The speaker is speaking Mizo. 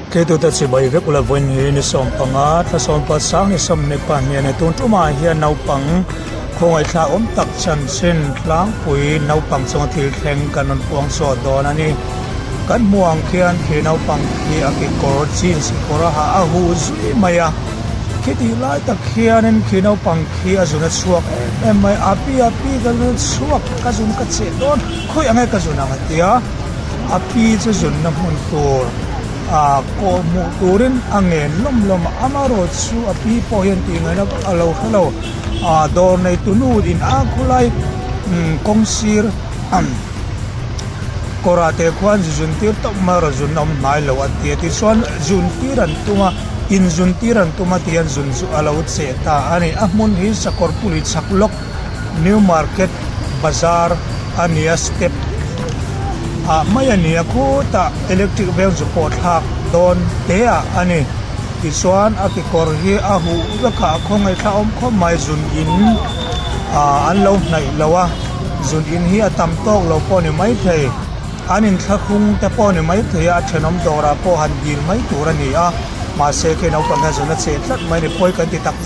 Thlitute chibai vek ula vawiin hi ni 15 thla sawmpa sang ni 22 a ni. Tun tumah hian naupang khawngaihthla awm tak chanchin tlangpui naupang chunga thil thleng kan rawn puang chhuah dawn a ni. Kan hmuh ang khian khi naupang khi a kekawr jeans kekawr a ha a huh zui mai a. Khitih lai tak khianin khi naupang khi a zun a chhuak em em mai a. Api api ka zun a chhuak ka zun ka cheh dawn khawi ang e ka zun ang a ti a. A pi chu zunna hmun tur ah kawh hmuh turin a ngen lawm lawm a amaherawhchu a pi pawh hian tih ngaihna a lo hre lo ah dawr neitu nu in a khawlai umm kawng sir kawr ah te khuan zu zun tir tawp mai erawh zun a awm hnai lo a ti a tichuan zun tir an tum a in zun tir an tum a tihian zun chu a lo cheh ta a ni a hmun hi sakawr puli chhak lawk New Market bazar a ni a step ah mai a ni a khutah electric veng chu pawh thlak dawn te ah a ni tichuan a kekawr hi a huh vek a a khawngaih thla awm khawp mai zun in ah an lo hnaih lo a zun in hi a tam tawk lo pawh a ni maithei an inthlahrung te pawh a ni maithei a a thenawm dawrah pawh han dil mai tur a ni a mahse khi naupang hian zun a cheh tlat mai a ni pawi kan ti tak.